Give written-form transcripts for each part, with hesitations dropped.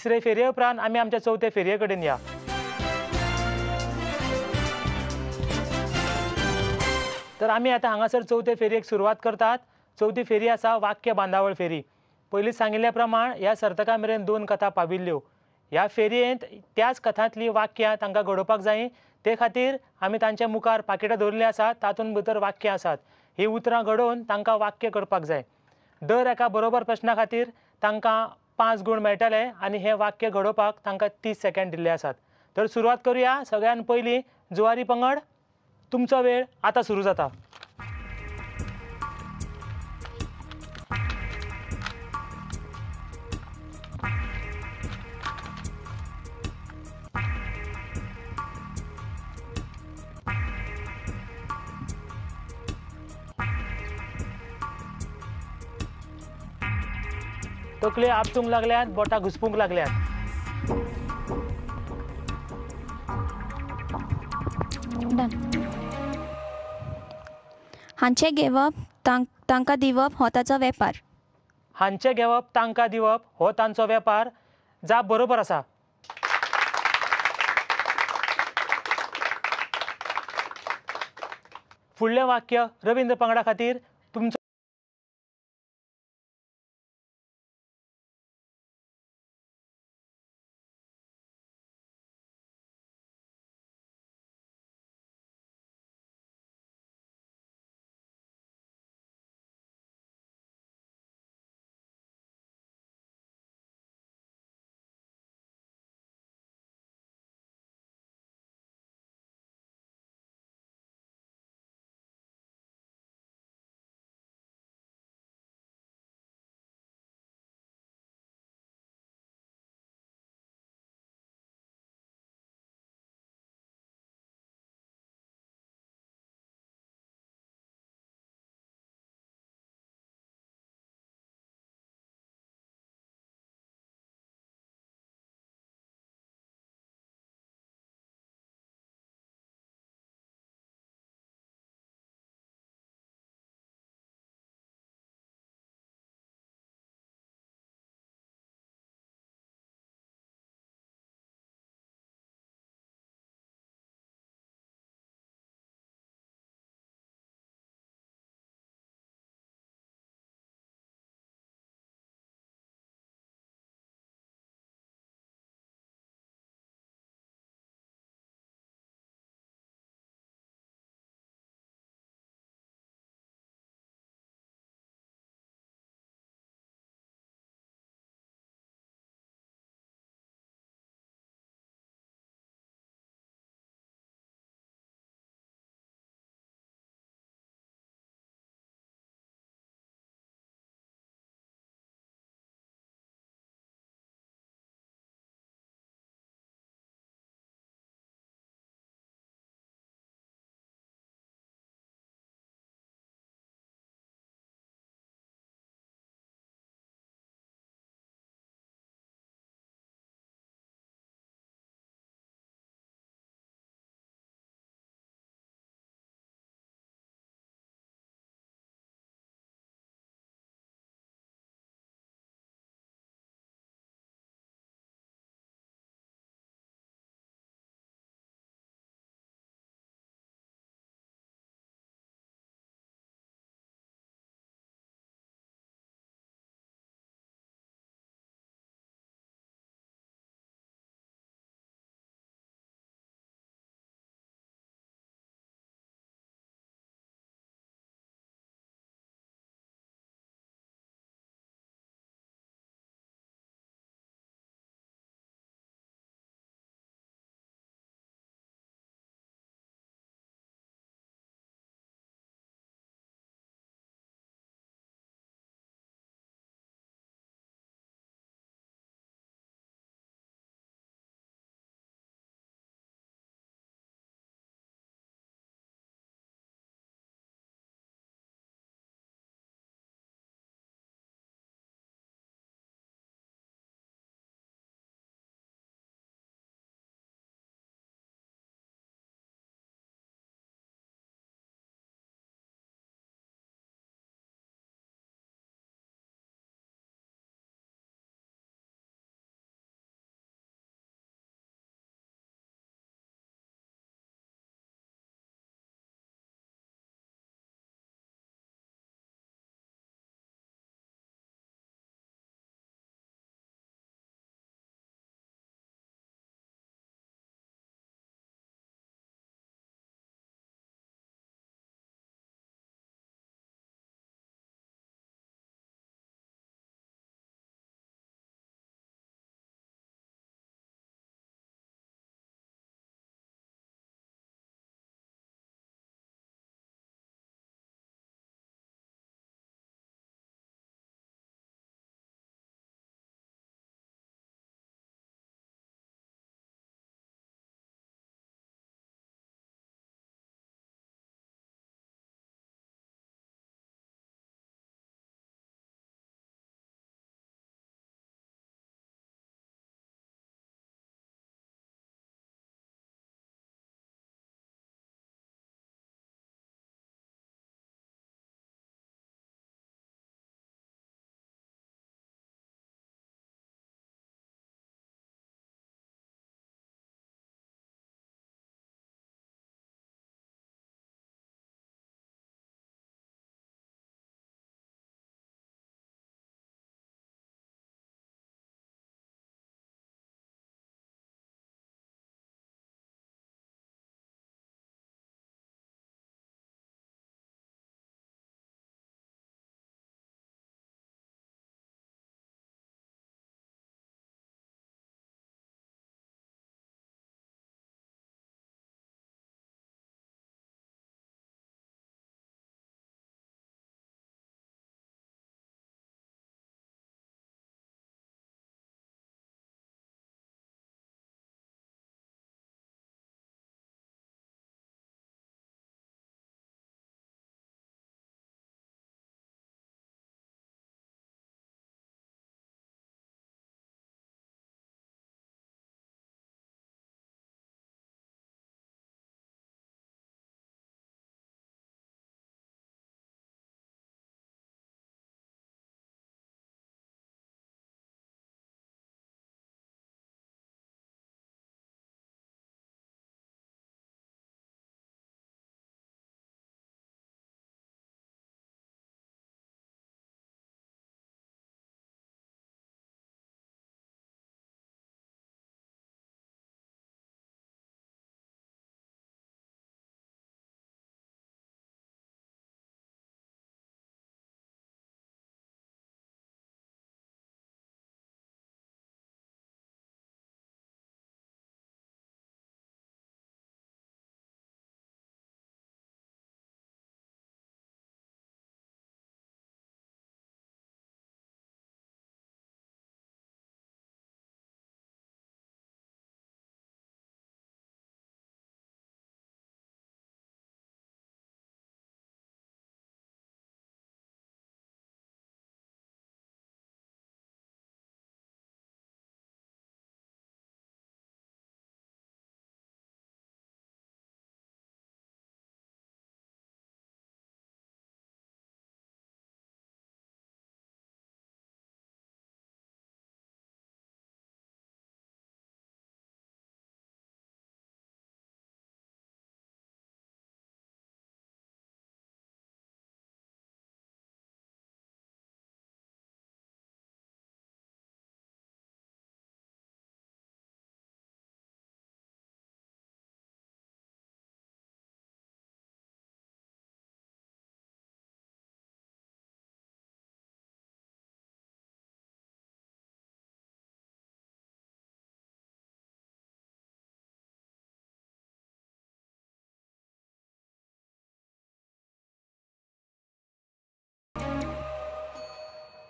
तिसरे फेरये उपरांत आमी आमच्या चवथे फेरये कडेन या. तर आमी आतां हांगासर चवथे फेरयेक सुरवात करतात. चवथी फेरी आसा वाक्य बांदावळ फेरी. पयलीं सांगिल्ल्या प्रमाण ह्या सर्तकां मेरेन 2 कथा पाविल्ल्यो. ह्या फेरयेंत त्याच कथांतलीं वाक्यां तांकां घडोवपाक जाय. ते खातीर आमी तांच्या मुखार पाकिटां दवरिल्लीं आसात, तातूंत भितर वाक्यां आसात. हीं उतरां घडोवन तांकां वाक्य करपाक जाय. दर एका बरोबर प्रश्ना खातीर तांकां 5 गूण मेळटले आनी हें वाक्य घडोवपाक तांकां 30 सेकंड दिल्ले आसात. तर सुरवात करूया. सगळ्यान पयलीं जुवारी पंगड, तुमचो वेळ आतां सुरू जाता. तकले आपटूंक लागल्यात, बोटां घुसपूंक लागल्यात. हांचें घेवप तांकां दिवप हो ताचो वेपार. हांचें घेवप तांकां दिवप हो तांचो वेपार. जाप बरोबर आसा. फुडलें वाक्य रवींद्र पंगडा खातीर तुमचो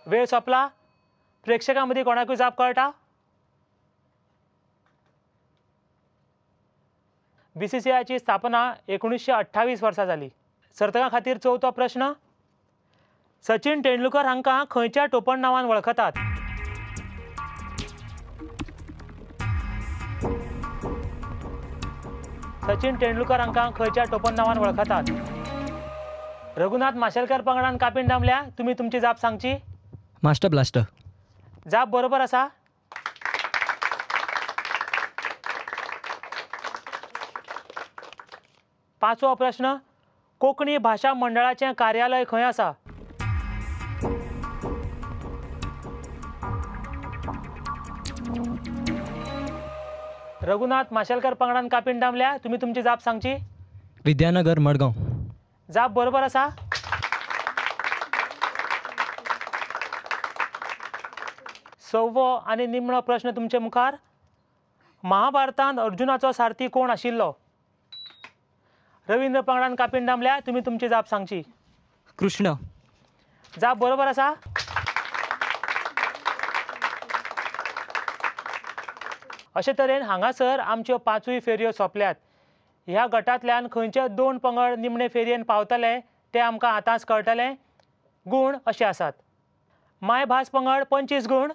वेळ सोंपला. प्रेक्षकां मदीं कोणाकूय जाप कळटा? बीसीसीआयची स्थापना 1928 वर्सा जाली. सर्तकां खातीर चवथो प्रश्न, सचिन तेंडुलकर हांकां खंयच्या टोपण नांवान वळखतात? सचिन तेंडुलकर हांकां खंयच्या टोपण नांवान वळखतात? रघुनाथ माशेलकर पंगडान कापीण दामल्या. तुमी तुमची जाप सांगची. Master blaster. जाप बरोबर आसा. पांचवो प्रश्न, कोंकणी भाशा मंडळाचें कार्यालय खंय आसा? रघुनाथ माशेलकर पंगडान कापीण दामल्या. तुमी तुमची जाप सांगची. विद्यानगर मडगांव. जाप बरोबर आसा. सव्वो आनी निमणो प्रश्न तुमचे मुखार, महाभारतांत अर्जुनाचो सारथी कोण आशिल्लो? रवींद्र पंगडान कापीण दामल्या. तुमी तुमची जाप सांगची. कृष्ण. जाप बरोबर आसा. अशे तरेन हांगासर आमच्यो पांचूय फेरयो सोंपल्यात. ह्या गटांतल्यान खंयचे दोन पंगड निमणे फेरयेन पावतले ते आमकां आतांच कळटलें. गूण अशे आसात. मायभास पंगड 25 गूण,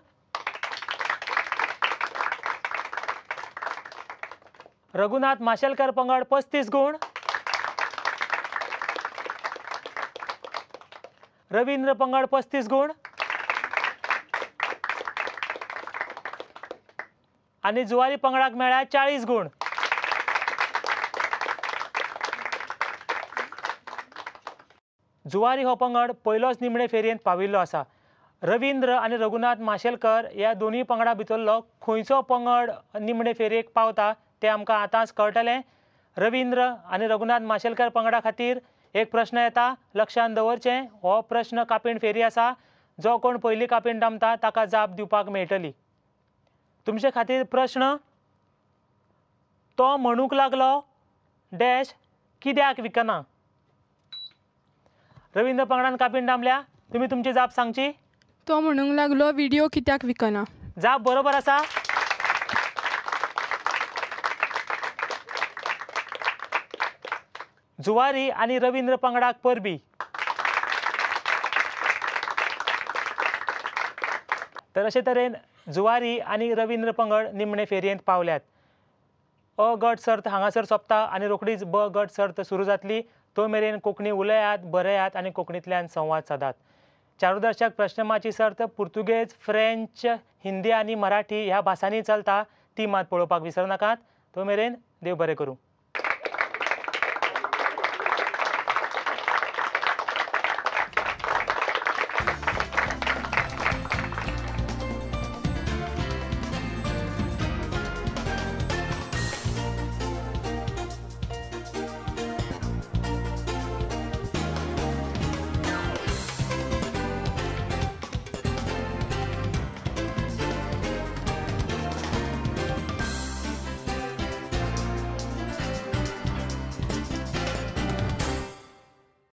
रघुनाथ माशेलकर पंगड 35 गूण, रवींद्र पंगड 35 गूण आनी जुवारी पंगडाक मेळ्ळ्या 40 गूण. जुवारी हो पंगड पयलोच निमणे फेरयेंत पाविल्लो आसा. रवींद्र आनी रघुनाथ माशेलकर ह्या दोनूय पंगडा भितरलो खंयचो पंगड निमणे फेरयेक पावता तें आमकां आतांच कळटलें. रवींद्र आनी रघुनाथ माशेलकर पंगडा खातीर एक प्रश्न येता, लक्षांत दवरचें हो प्रश्न कापीण फेरी आसा. जो कोण पयली कापीण दामता ताका जाप दिवपाक मेळटली. तुमचे खातीर प्रश्न, तो म्हणूंक लागलो डॅश कित्याक विकना? रवींद्र पंगडान कापीण दामल्या. तुमी तुमची जाप सांगची. तो म्हणूंक लागलो व्हिडियो कित्याक विकना? जाप बरोबर आसा. जुवारी आनी रवींद्र पंगडाक परबी. तर अशे तरेन जुवारी आनी रवींद्र पंगड निमणे फेरयेंत पावल्यात. अ गट सर्त हांगासर सोंपता आनी रोखडीच ब गट सर्त सुरू जातली. तो मेरेन कोंकणी उलयात, बरयात आनी कोंकणींतल्यान संवाद सादात. चारुदर्शक प्रश्नमाची सर्त पुर्तुगेज, फ्रेंच, हिंदी आनी मराठी ह्या भासांनी चलता. ती मात पळोवपाक विसरनाकात. तो मेरेन देव बरें करूं.